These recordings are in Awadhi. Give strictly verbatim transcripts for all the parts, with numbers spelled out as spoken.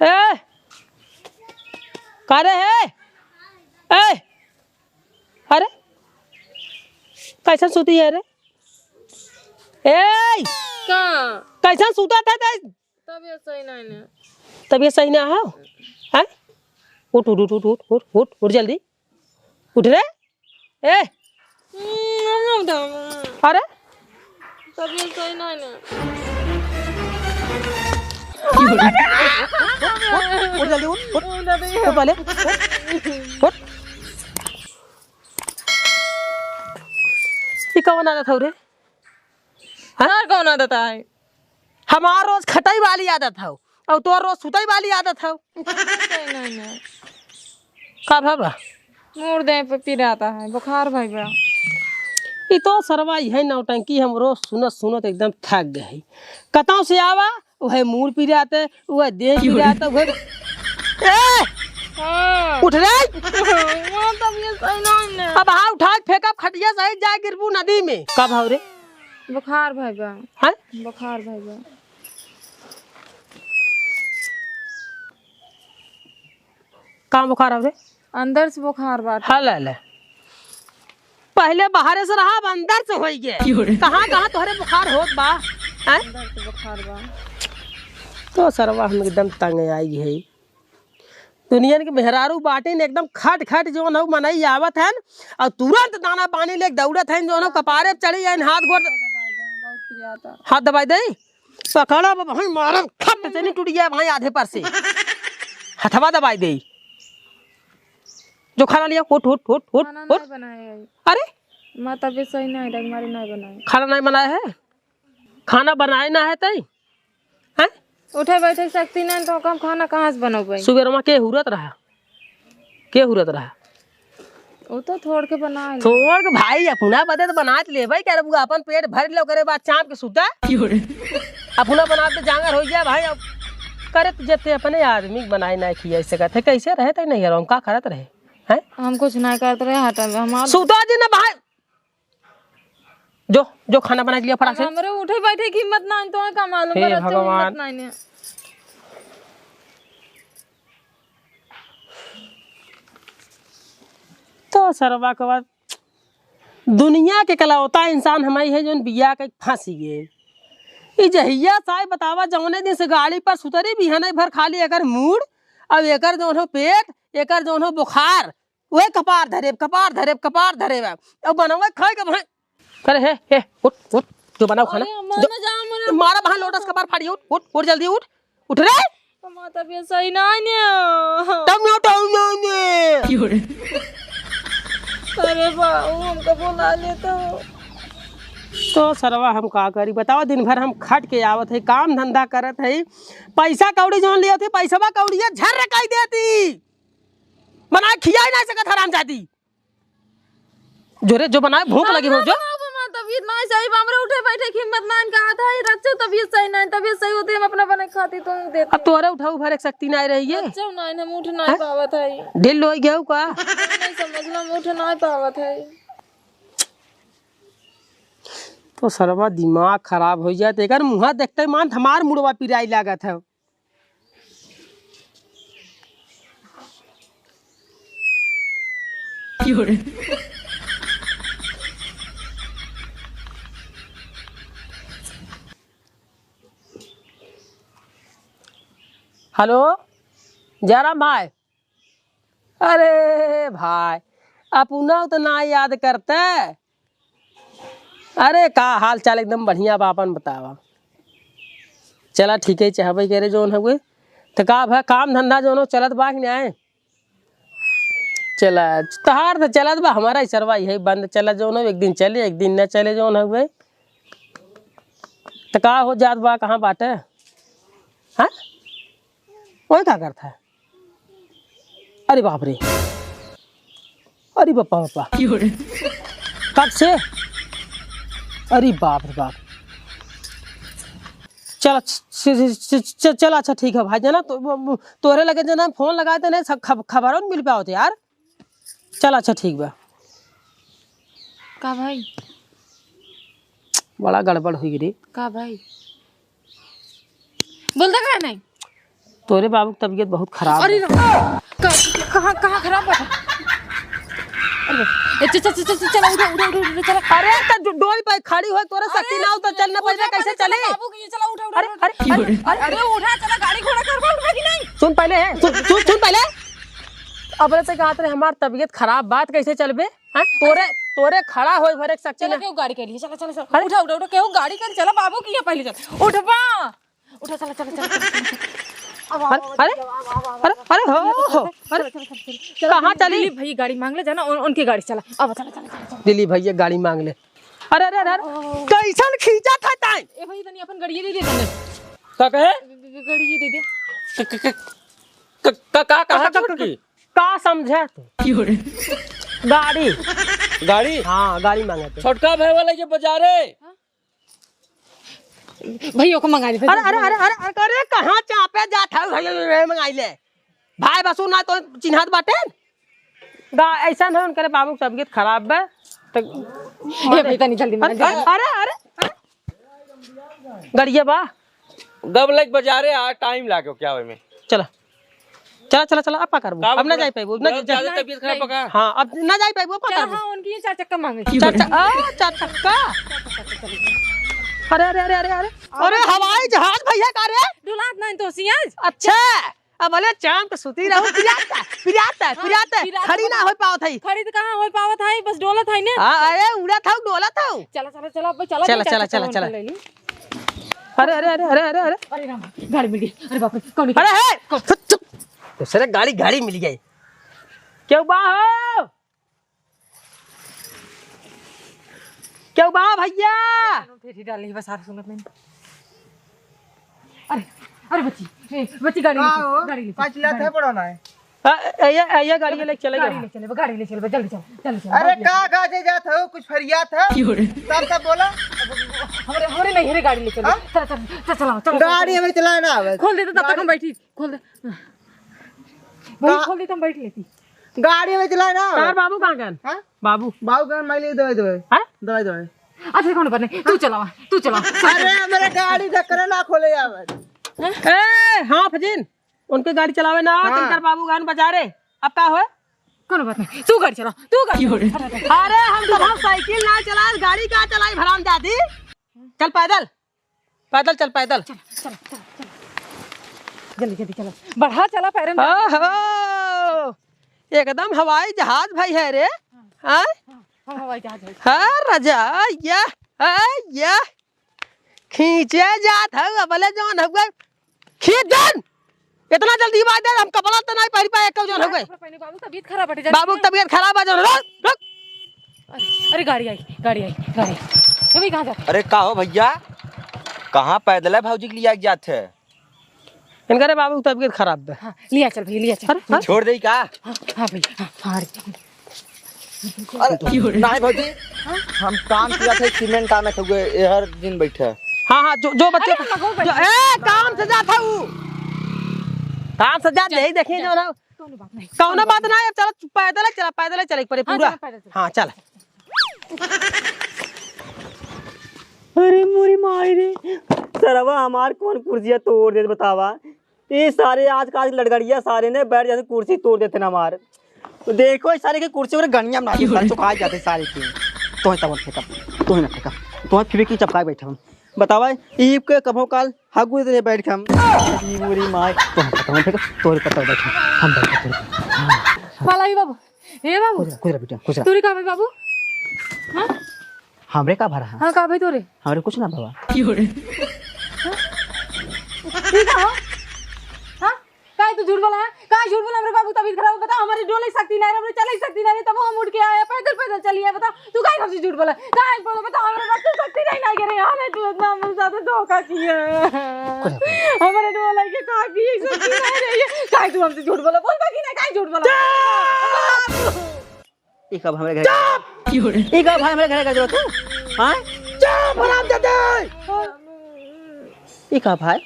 ए, का रे हे? ए, अरे, कैसन सुती है रे? ए, का? कैसन सुता था ते? तबियत सही नहीं ने। तबियत सही ना हो? हैं? उठ, उठ, उठ, उठ जल्दी। उठ रे। ए। हम्म, हम ना उठाऊंगा। अरे? तबियत सही नहीं ने। उठ, उठ जल्दी, उठ, उठ। उठ जल्दी। उठ पहले, उठ, उठ। ई कवन आदत हौ रे? हाँ? तोर कौन आदत है? हमार रोज खटई वाली आदत हौ, और तोर रोज सुतई वाली आदत हौ। सही नहीं है। का भा बा? मूड़ देह पे पिराता है, बुखार भई बा। ई तो सरवा इहे नौटंकी हम रोज सुनत सुनत एकदम थक गए। कतौ से आवा, उहे मूड़ पिराते, उहे देह पिराते, उहे ए! हाँ। उठ रे! हाँ, तबियत सही नहीं है। अब हाँ उठा के फेंकब खटिया सहित जाए गिरबू नदी में। का भा रे? बुखार भई बा। हैं? बुखार भई बा। का बुखार हौ रे? अंदर से बुखार बाटे। हाँ, ले, ले। पहिले बाहरे से रहा, अब अंदर से होई गे। क्यों रे? कहाँ, कहाँ तोहरे बुखार होत बा? हैं? अंदर से बुखार बा। तो सरवा हम एकदम तंग आई है। दुनिया के मेहरारू बाटिन एकदम खट खट जौन हौ मनई आवत हन और तुरंत दाना पानी लेके दौड़त हन जौन हौ कपारे पे चढ़ी आइन हाथ गोड़। बहुत पिराता। हाथ दबाई दे। पकड़ा बा भाई मारब खट से नहीं टूट गया भाई आधे पर से। हथवा दबाई दे। जो खाना लिया उठ उठ उठ उठ खाना उठ। नहीं बनाए है। अरे माँ तबियत सही नहीं रही हमारी नहीं बनाए। खाना नहीं बनाया है? खाना बनाए ना है तई? हैं? उठे बैठे शक्ति नहीं तो हम खाना कहाँ से बनौबै? सुबेरवा के हुरत रहा, के हुरत रहा? वो तो थोड़ के बना ले। थोड़ के भाई अपना बदे तो बना ले भाई, क्या रबुआ अपन पेट भर लो करे बाद चाप के सुता। क्यों रे? अपना बना दे जांगर हो गया भाई। अब करे तो जते अपने आदमी के बनाए ना खिया ऐसे कहते कैसे रहे तई नहीं हम का करत रहे हैं? हम कुछ नहीं करत रहे हटा हमार सुता जी ना भाई। जो, जो खाना बना के लिया फटाक से। हमरे उठे बैठे की हिम्मत ना, तो का मालूम हे बा, रच्चो भगवान। हिम्मत ना ने। तो सरवा के बाद दुनिया के इकलौता इंसान हमही है जौन बिया के फांसी गए। ई जहिया साई बतावा जौने दिन से गाड़ी पर सुतरी बिहने भर खाली एकर मूड़, अब एकर जौन हो पेट, एकर जौन हो बुखार, ओए कपार धरे, कपार धरे, कपार धरे बा। अब बनावे खाए के भाई। करे हे, हे, उठ, उठ, जो बनाओ खाना। अरे, अम्मा, जो, ना जा, मरे। मारा बहान लोटस कपार फाड़ी, उठ, उठ, उठ जल्दी उठ। उठ रे। अम्मा, तबियत सही ना है ने। तब ना, तब ना, ने। क्यों रे? अरे बाबू, हमका बुला ले तो। तो सरवा हम का करी? बतावा, दिन भर हम खट के आवत है, काम धंधा करत है, पैसा कौड़ी जौन लियत है, पैसवा कौड़िया झर्र कई देती। बना के खियाई ना सकत हरामजादी। जो रे, जो बनाए, भूख लगी हो, जो। बाबू, हमार तबियत ना सही बा, हमरे उठे बैठे की हिम्मत ना, कहा था, "रच्चो तबियत सही ना, तबियत सही होती हम अपना बने खाती तो देती।" अब तोहरे उठाऊ भरे के शक्ति ना रही है। रच्चो ना, हम उठ ना हैं? पावत है। ढील हो गया का? नहीं समझ लो, हम उठ ना पावत है। तो सरवा दिमाग खराब हो जात, एकर मुँहा देखते मान हमार मुड़वा पिराई लागत है। हेलो, जयराम भाई। अरे भाई, अपना तो ना याद करते। अरे, का हाल चाल? एकदम बढ़िया बा, आपन बतावा। चला, ठीक है, चाहबे करे जौन हउए। त का भा, काम धंधा जौन हो, चलत बा कि नाय? चला, तहार त चलत बा, हमारा ही सरवा यही बंद चलत जौन हो, एक दिन चले, एक दिन न चले जौन हउए। त का हो जात बा, कहाँ बाटे? हाँ? ओए का करत है? अरे बाप रे, अरे बापा, बापा। कब से? अरे बाप रे बाप। चल, च-, च-, च-, च-, चल, अच्छा ठीक है भाई, जना तो, तोहरे लगे जना फोन लगाए थे नहीं, सब खब-, खबरों नहीं मिल पावत यार। चल, अच्छा ठीक बा। का भाई? बड़ा गड़बड़ हुई रे। का भाई? बोलता का नहीं? तोरे बाबू की तबीयत बहुत खराब अरे है। राम, का-, कहाँ, कहाँ खराब बा? अरे, ए, चल, चल, चल, चल, चल, उठा, उठा, उठा, उठा, चला। अरे, तो डो-, डोल पे खड़ी हो, तोरे शक्ति अरे, ना हो तो चल ना उठा, पहिले, कैसे पहिले चला, चले? बाबू के लिए चला, उठा, उठा, अरे, उठा, अरे, अरे, अरे, उठा, चला, गाड़ी घोड़ा कर, उठा कि नहीं? सुन पहिले, सुन, सुन, सुन पहिले। अब से कहत रहे, हमार तबीयत खराब, बात कैसे चलबे? हाँ? तोरे, तोरे खड़ा होए भरे के शक्ति चला, ना। केहू गाड़ी कर लिए, चला, चला, चला। अरे। उठा, उठा, उठा, केहू गाड़ी कर, चला, बाबू की ये पहिले चला। उठबा। उठा, चला, चला, चला, चला। अब, अब, अरे, अब, अरे, अब, अब, अब, अरे, अरे, हो, हो, अरे, चला, चला, चला, चला। कहाँ चली? दिलीप भैया गाड़ी मांग ले, जाना, उन-, उनके गाड़ी चला। अब चला, चला, चला, चला। दिलीप भैया गाड़ी मांग ले। अरे, अरे, अरे, अरे, कैसन खींचा था टाइम? ए भाई, तनी अपन गड़िया दे दे तनी। का कहे? ग-, ग-, गड़िया दे दे। क-, क-, क-, क-, का, का कहा का, का, छोटकी? का समझे तू? गाड़ी। गाड़ी? हाँ, गाड़ी मांगे थे। छोटका भाई वाला के बजारे। हाँ? भैया को मंगा ले, भैया अरे, अरे, को अरे, मंगा ले। अरे, अरे, अरे, कहाँ चापे जात है? भाई, भाई, भाई, मंगाई ले। भाई बसु ना तो चिन्हात बाटे। गा-, ऐसा ना उनकरे बाबू की तबीयत खराब बा। तो ए, भाई, तनी जल्दी अरे, मंगा ले। अरे, अरे, अरे। गड़िया बा। गब लग बजारे आ, टाइम लागो क्या ओमे? चला। चला, चला, चला, अब का करबो? का अब ना बोला? जाई पाइबो, ना बहुत जा-, ज्यादा तबीयत खराब बा का? हाँ, अब ना जाई पाइबो, अब का चल, करबो? हाँ, उनकी ये चार चक्का मांगे। चार चक-, आ, चार चक्का? अरे, अरे, अरे, अरे, अरे। अरे, हवाई जहाज भैया का रे? डुलात नहीं तो सियाज। अच्छा, अब भले चांद पे सुती रहू, पिरात है, पिरात है, हाँ, पिरात है। पिरात खड़ी ना बना। हो पावत है। खड़ी तो कहाँ हो पावत है, बस डोलत है ने। हाँ, अरे, उड़त हऊ, डोलत हऊ। चला, चला, चला, अब चला, चला, चला, चला, चला, चला, चला। चला, चला। अरे, अरे, अरे, अरे, अरे, अरे। अरे राम, गाड़ी मिल गई। अरे बाप रे, कौन अरे, हे! कौन? चुप, चुप। दूसरे गाड़ी, गाड़ी मिल गई। केहू बा हो? केहू बा भैया? फेर ही डाली, बस आप सुनत नहीं। अरे, अरे बच्ची, ए, बच्ची गाड़ी का ले चल, हो? गाड़ी ले चल, का चिल्लात गाड़ी है, ले चल। पड़ो ना है? आ, ए, ये, ए, ये गाड़ी ले चले गाड़ी गया। ले चले, गाड़ी ले चले, जल्दी चल, जल्दी चल, अरे गाड़ी ले। का गाजे जात हो, कुछ फरियात हो? क्यों रे? तब तब बोला। हमरे, हमरे नहीं रे, गाड़ी ले चले। हाँ? चल, चल, चल, चलाओ, चलो, गाड़ी चलो। हमें चलाए ना आवे। खोल दे तो तब तक गाड़ी हम बैठी, खोल दे। भाई, का? खोल दे तो हम बैठ लेती। गाड़ी हमें चलाए ना आवे। तार बाबू कहाँ गए? हाँ? बाबू। बाबू गए, मैं ले दवाई, दवाई। हाँ? दवाई, दवाई। अच्छा, कौन बात नहीं, तू चलावा, तू चलावा। अरे, मेरे गाड़ी ढक्कन ना खोले आवे। ए, हाँ, फजीन। उनके गाड़ी चलावे ना, हाँ। तिनकर बाबू गान बजा रे। अब का होए? कोनो बात नहीं, तू गाड़ी चला, तू गाड़ी चला। अरे, हम तो हम साइकिल ना चलाए, गाड़ी का चलाई, हरामजादी? चल पैदल, पैदल चल, पैदल। चल, चल, चल, चल। जल्दी, जल्दी चला, बढ़ा चला, पैरन। ओहो, एकदम हवाई जहाज भाई है रे। हाँ। हाँ? हाँ, हाँ, हवाई जहाज है। हाँ, राजा, या, हाँ, या। खींचे जात हऊ, अबले जौन हऊ, खींच जौन। इतना जल्दी बात दे, हम कपड़ा तो नहीं पहन पाए, एक जौन हऊ। कपड़ा पहने, बाबू, तबीयत खराब बाटे, बाबू, जाने। तबीयत खराब है, जौन, रुक, रुक। अरे, अरे, गाड़ी आई, गाड़ी आई, गाड़ी आई। ए भाई, कहाँ जा? अरे, का हो भैया, कहाँ पैदल है भौजी के लिए जात है? इनका रे बाबू, तबीयत खराब है। हाँ, लिया चल भैया, लिया चल। अरे, हाँ? छोड़ दे का? हाँ, हाँ भैया, हाँ, हाँ, अरे। अरे, नहीं भौजी, हम काम किया थे, सीमेंट आने के हुए, ये हर दिन बैठे। हाँ, हाँ, जो, जो बच्चे अरे, हम लोगों को जो, बैठे। ए, काम से जात हऊ। काम से जात, जा, यही देखिए जा। जो ना। कौनो बात नहीं। कौनो बात नहीं, अब चला, पैदल ही चला, पैदल ही चले के पड़े हाँ, पूरा। चला, पैदल चला। हाँ, चला। अरे मोरी माई रे, सरवा हमार कौन कुर्सिया तोड़ देत बतावा। ये सारे आजकल लड़गड़िया सारे ने बैठ जाते, कुर्सी तोड़ देते ना हमार। तो देखो, इस सारे के कुर्सी में गनिया में ना सारे चुकाए जाते सारे के। तो है तब फेंका, तो है ना फेंका, तो है फिर की चपकाए बैठा हम। बतावा, ईब के कभो काल हगु दे बैठ के हम। ई मोरी माय, तो हम पता बैठ, तोरे पता बैठ। हम बैठ तोरे। हाँ, हाँ। वाला ही बाबू। हे बाबू। खुश रह, खुश रह बेटा, खुश रह। तोरे का भाई बाबू? हाँ? हमरे का भरा है? हाँ, का भाई तोरे? हमरे कुछ ना भवा। हाँ? ई का हो? हाँ? काहे तू झूठ बोला है? काहे झूठ बोला? हमरे बाबू तबीयत खराब है, बताओ, हमरे डोले शक्ति नहीं है, हमरे चले शक्ति नहीं है, तब हम उठ के आए, पैदल, पैदल चली आए, बताओ, तू काहे हमसे झूठ बोला? काहे बोला? बताओ, हमरे रक्त शक्ति नहीं, नहीं गिरे, हाँ, नहीं, तू इतना हमरे साथ धोखा किया है। कुछ ना, कुछ ना। हमरे डोले के काहे भी शक्ति नहीं रही है, काहे तू हमसे झूठ बोला? बोल बाकी नहीं, काहे झूठ बोला? चुप! ई कब हमरे घर चुप! ई कब भाई हमरे घर का जरूरत है? हाँ? चुप, हरामजादे! ई का भाई?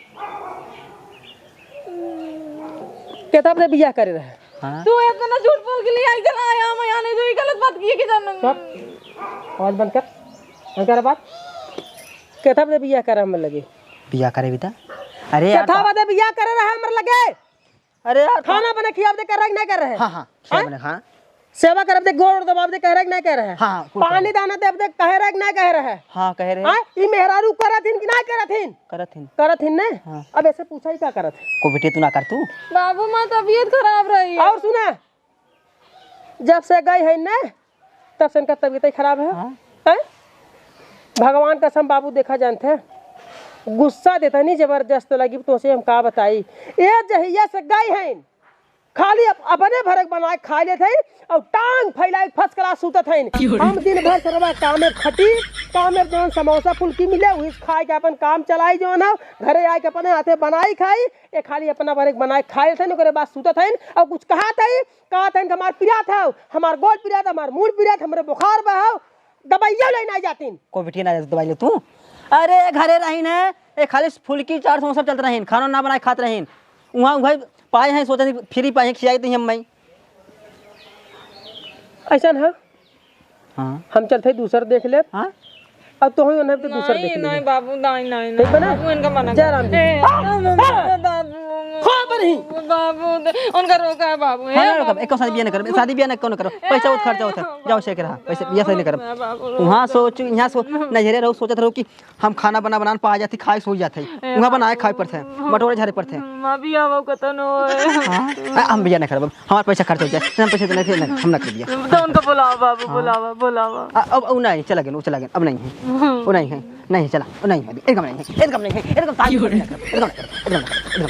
केतब रे बियाह करे रहे। हाँ? तू इतना झूठ बोल के ले आई, चला आया, मैं यहाँ नहीं, तू ही गलत बात की कि जान। चुप। आवाज बंद कर। बंद कर बात। केतब रे बियाह करे हम लगे। बियाह करे बेटा? अरे यार, केथा बदे बियाह करे रहे हमरे लगे? अरे यार, खाना बना खियावे दे, करे कि नाहीं करे रहे? हाँ, हाँ, खियावे हैं? बना, हाँ। सेवा करब दे, गोड़ दबावे दे, करे कि नाहीं करे रहे? हाँ, हाँ, कुल पानी करे। दाना देवे दे, करे कि नाहीं करे रहे? हाँ, करे रहे। हाँ, ई मेहरारू करत हिन कि नाहीं करत हिन? करत हिन। करत हिन ने? हाँ। अब ऐसे पूछा ही का करत है? को बेटे तू ना कर तू। बाबू माँ तबीयत खराब रही है। और सुना, जब से गई है ने, तब से इनका तबीयत ही खराब है। हाँ। हैं? भगवान कसम बाबू, देखा जानते हैं, गुस्सा देता नहीं जबरदस्त लगी, तो से हम का बताई। ये जहिया से गई हैं, खाली अप-, अपने भरे के बनाए खा लेत हैं और टांग फैलाए first class सूतत हैं। हम दिन भर सरवा कामे खटी, कामे जौन समोसा फुल्की मिले, वही खाए के अपन काम चलाई, जौन है, घरे आए के अपने हाथे बनाई खाई, ये खाली अपना भरे के बनाए खा लेत हैं, ओकरे बाद सूतत हैं और कुछ कहा था, कहत हन कि हमार पिरात हौ, हमार गोड़ पिरात, हमार मूड़ पिरात, हमरे बुखार बा हौ, दवाइया ले नाहीं जातिन। को बेटी ना दवाई ले तू? अरे घरे रहिन है, ए खाली फुल्की चाट समोसा चलत रहिन, खाना ना बनाए खात रहिन। उहाँ उहाँ पाए हैं, सोचत हैं फ्री पाए हैं, खियाई दी हम मई। ऐसन है? हाँ। हम चलत है दूसर देख लेब। हाँ? अब तो हुई उन्हें तो दूसर देख नहीं, लेंगे। बाबू, नहीं, नहीं, ठीक बा ना? बाबू, इनका मना जय कर। राम जी। ए, आ! बाबू, आ! बाबू, खो पर ही। बाबू, उनका रोका है बाबू। हाँ, ए, ना रोका, बाबू। एक साथ बियाह ना करब, शादी बियाह ना कौन करब? ए, पैसा बहुत खर्चा होता है। जाओ, से करा, पैसे बियाह सही ना करब। बाबू, वहाँ सोच, यहाँ सोच, नजरे रहो, सोचत रहो कि हम खाना बना, बना पा जाती, खाए सो जाते। ए, वहाँ बनाए बाबू। खाए पड़ते हैं, बटोरे झारे पड़ते हैं। माँ भी आवा कतनो है। हाँ, आ, हम बियाह ना करब, हमार पैसा खर्च हो जाए, हम पैसे तो नहीं थे, नहीं, हम ना कर दिया। तो उनका बुलावा बाबू, हाँ। बुलावा, बुलावा। आ, अब, अब नहीं, चला गया, वो चला गया, अब नहीं है, वो नहीं है, नहीं चला, वो नहीं है, एकदम नहीं है, एकदम नहीं है, एकदम ताकि नहीं है, एकदम नहीं है, एकदम नहीं है, एकदम नहीं है।